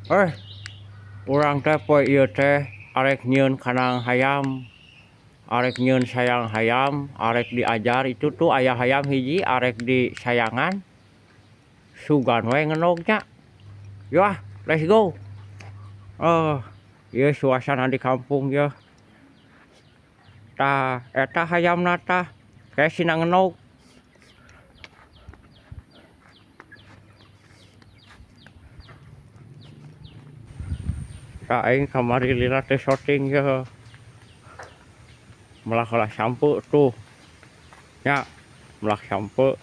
Urang teh poe ieu teh arek nyieun kandang hayam, arek nyieun sayang hayam, arek diajar itu tuh aya hayam hiji arek disayangan sugan we ngenog nya. Yo ah, let's go. Ieu suasana di kampung yeuh. Tah eta hayamna tah kae sina ngenog. Tah aing kamari lila teh syuting yeuh. Melak heula sampe tuh. Nya, melak sampe.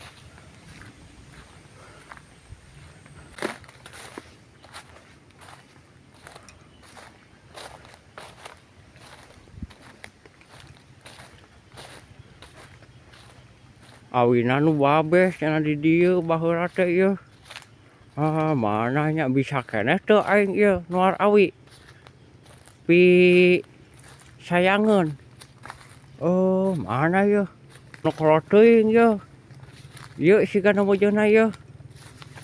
Awina nu babeh cenah di dieu baheula teh ieu. Ah, mana nya bisa keneh teu aing ieu nuar awi. Pi sayangeun. Oh, mana ieu? Nu kolot teuing ieu. Ieu siga nu bojeuna ieu.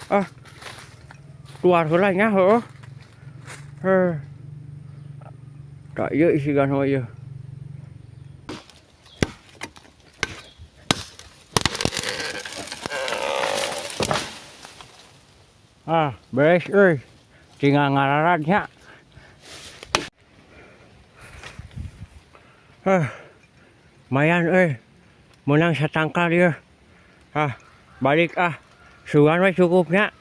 Ah. Tuar heula nya heueuh. Heuh. Tah ieu siga nu ieu. Ah, beres euy. Tinggal ngararad nya. Heh. Lumayan euy. Meunang satangkal ieu. Ah, balik ah. Sugan we cukup nya.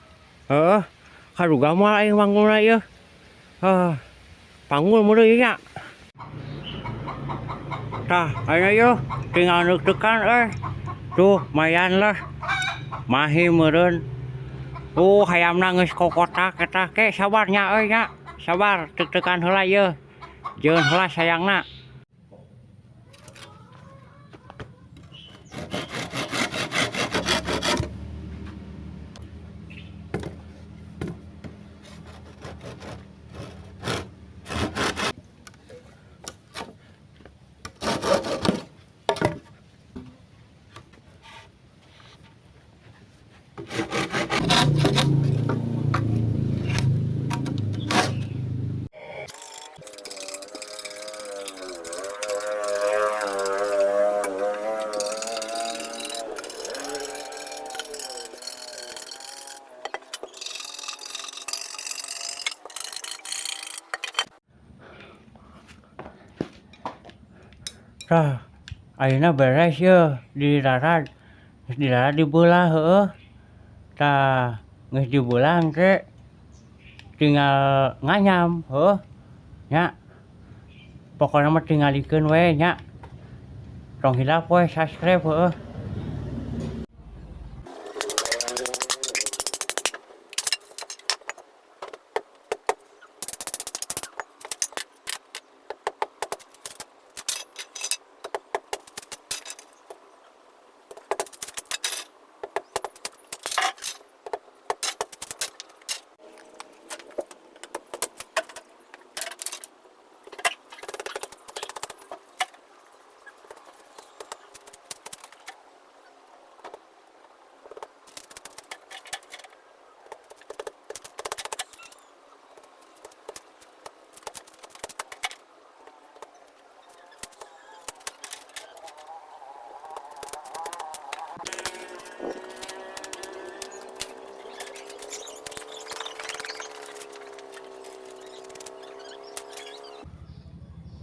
Heueuh. Kaduga moal aing manggulna ieu. Heuh. Panggul meureun ieu nya. Tah, ayeuna ieu tinggal neuk-neukan euy. Tuh, lumayan lah. Mahi meureun. Hayamna geus kokotak eta ke sabar nya euy nya. Sabar teuk-teukan heula ieu. Jeun heula sayangna. Tah, ayeuna beres yeuh dirarad. Geus dirarad dibelah heueuh. Tah, geus dibelah engke tinggal nganyam heueuh nya. Pokona mah tingalikeun we nya. Tong hilap we subscribe heueuh.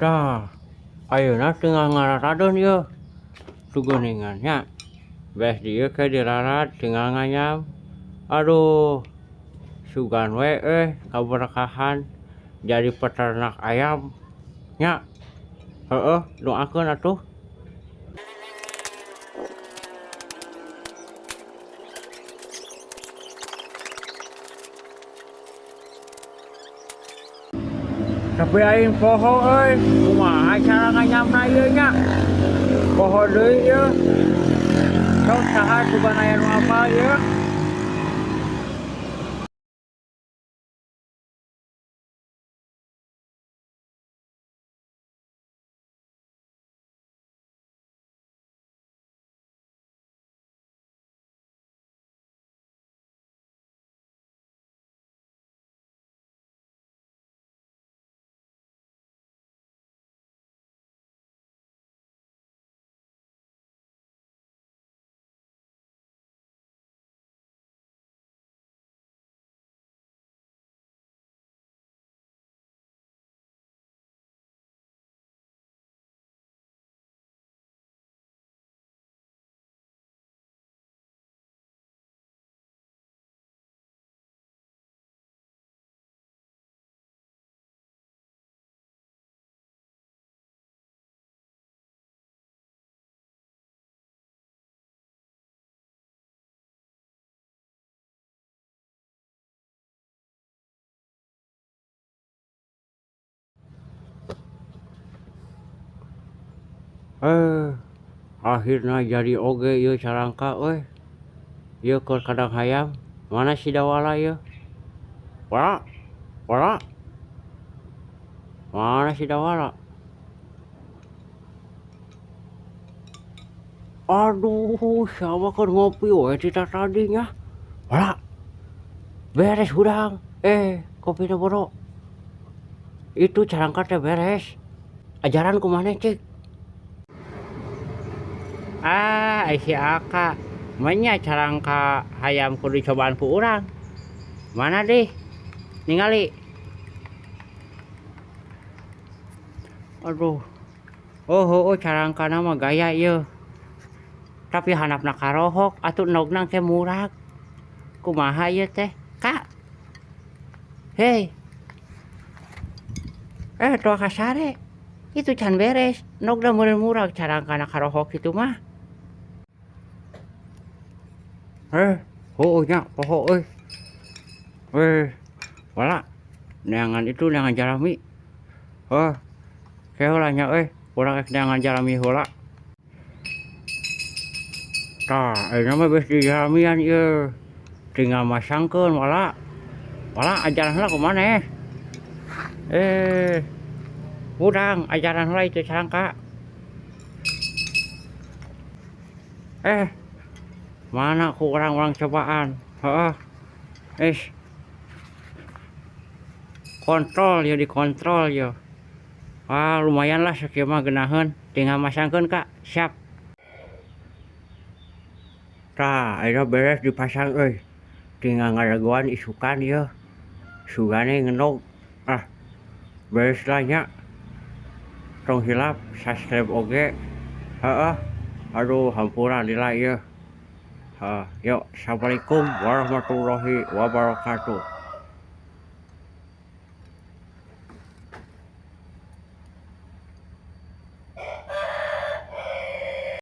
Tah, ayeuna tinggal ngararadeun ieu. Tugeuningan nya. Beres dieu ke dirarad tinggal nganyam. Aduh, sugan we euy kaberkahan jadi peternak ayam nya. Heueuh, doakeun atuh. Tapi aing poho euy, kumaha cara nganyamna ieu nya? Poho deui ieu. Sok saha sugan aya nu apal ieu? Akhirna jadi oge ieu carangka euy. Ieu keur kandang hayam. Mana si Dawala ieu? Wala, wala. Mana si Dawala? Aduh, siapa keur ngopi we ti tadi nya. Wala. Beres hudang. Kopina boro. Itu carangka teh beres. Ajaran kumaha cik? Ah, ai si Aka. Menya carangka hayam kudu dicobaan ku urang. Mana deh? Ningali. Aduh. Oh, oh, oh, carangkana mah gaya ieu. Tapi handapna karohok atuh endogna ke murag. Kumaha ieu teh? Kak. Hei. Toa kasare. Itu can beres. Endogna meureun murag carangkana karohok kitu mah. Heueuh nya poho euy. Wala. Neangan itu neangan jarami. Oh, ke heula nya euy, urang rek neangan jarami heula. Tah, ayeuna mah geus dijaramian ieu. Tinggal masangkeun wala. Wala ajaran heula kumaha? Hudang ajaran heula itu carangka. Mana ku urang-urang cobaan? Heeh. Kontrol ya, dikontrol ya. Ah, lumayan lah sakieu mah geunaheun. Tinggal masangkeun Kak, siap. Tah, ayeuna beres dipasang euy. Tinggal ngadagoan isukan ieu. Sugane ngendog. Ah, beres lah nya. Tong hilap subscribe oge. Heeh. Aduh, hampura lila ieu. Heeh, yuk, assalamualaikum warahmatullahi wabarakatuh.